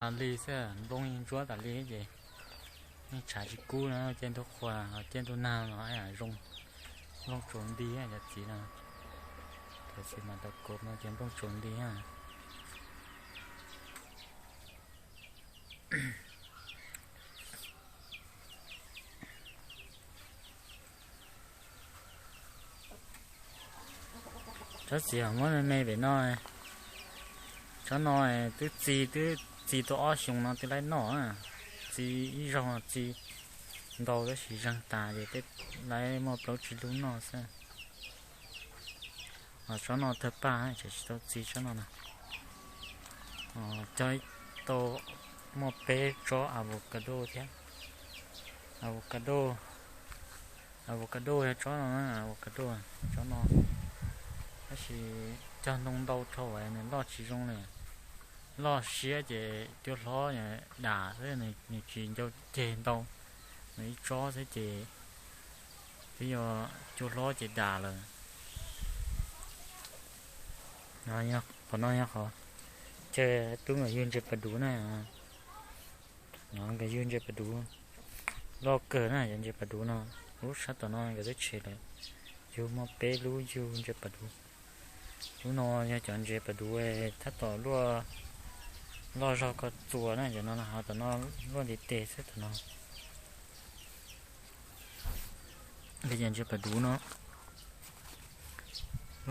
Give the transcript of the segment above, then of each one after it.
Tas li xwb, nplooj yeej ntsuab tas li ces yeej tshav tsis kub no, caij ntuj qhua, caij ntuj nag no zoo nplooj tsuas nti cov txiv no. Tam sim mas tau kov no ces nplooj tsuas nti. Tsob txiv muab me me pem no, tsob no twb txi, twb txi tau ob xyoos no twb laib noj. Txi ib zaug txi ntau tab sis zeeg tas ces tej laib muaj plaub tsib lub noj xwb. Tsob no thawj paj, tseem tsis tau txi tsob no na. Cog tau muaj peb tsob avocado thiab. Avocado, avocado yog tsob no, avocado, tsob no. Tab sis cog ntoo ntau dhau nws loj tsis zoo li. Loj siab ces cua hlob dam xwb, nws tsis ncau ceg ntau, nws ib tsob xwb ces twb yog cua hlob ces dam lawm. Qhov no yog qhov chaw tub nkawd ywg ntses pas duv na. Nkawd ywg ntses pas duv loj kawg na, cov ntses pas duv no. Lub sab tom no nkawd twb tshem lawm, yug muaj peb lub yug ntses pas duv. Lub no yog cov ntses pas duv tab tom luaj, loj zog ko txuas na, cov no ho tom no luaj ntiv tes xwb tom no. Nkawd cov ntses pas duv no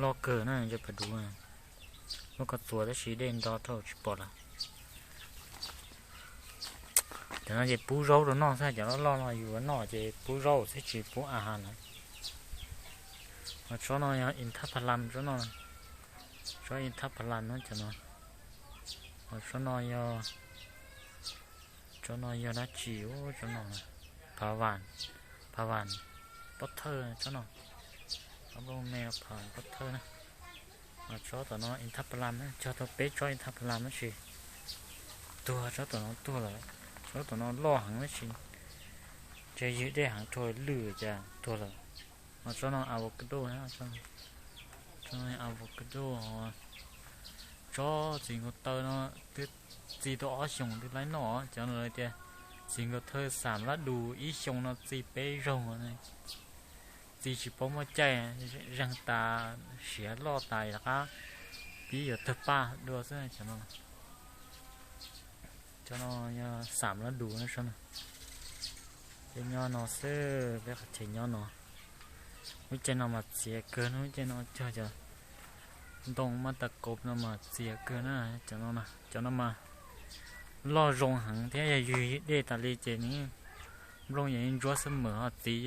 loj kawg na, ntses pas duv luaj ko txuas tab sis dej nto dhau tsis pom lawm. Cov no ces pub zaub rau noj xwb, cov loj loj no yus noj ces pub zaub xwb tsis pub a ha lawm. Ho tsob no yog inthaphalam tsob no, tsob inthaphalam no cov no. Ho tsob no yog, tsob no yog dab tsi ub, tsob no phav vam, phav vam pob thawj tsob no, ob lub me phav vam pob thawj na. Ho tsob tom no inthaphalam, cog tau peb tsob inthaphalam tab sis tuag, tsob tom no tuag lawm. Tsob tom no loj heev tab sis ntshe ywg dej heev rhuav lwj cas tuag lawm. Ho tsob no avocado, tsob no avocado, tsob txiv nkaus taw no twb txi tau ob xyoos twb laib noj. Cov no tias txiv nkaus thawj xam lab dus ib xyoo no txi peb zaug, txi tsis paub muaj caij, zeeg tas siav loj tas rov qab pib yuav tawg paj dua xwb. Cov no yog xam lab dus no, cov nyob no xwb, peb qhov chaw nyob no. Lub caij no mas txias kawg, lub caij no cog cov ntoo mab tas kaus no mas txias kawg na. Cov no mas loj zoo heev thiab yog ywg dej tas li ces nws nplooj yeej ntsuab xwb mas ho txiv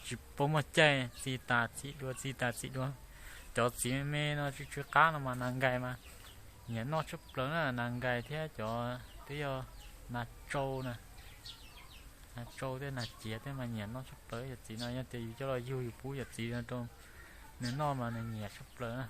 tsis paub muaj caij, txi tas txi dua, txi tas txi dua. Cov txiv me me no tsw tsw qab no mas nas nkais mas nyiam noj tshaj plaws na, nas nkais thiab cov twb yog nas tsau na, nas tsau thiab nas ciav thiab mas nyiam noj tshaj plaws. Yog txiv no yog tias yus coj los yug yus pub yog txiv no rau nws noj mas nws nyiam tshaj plaws na.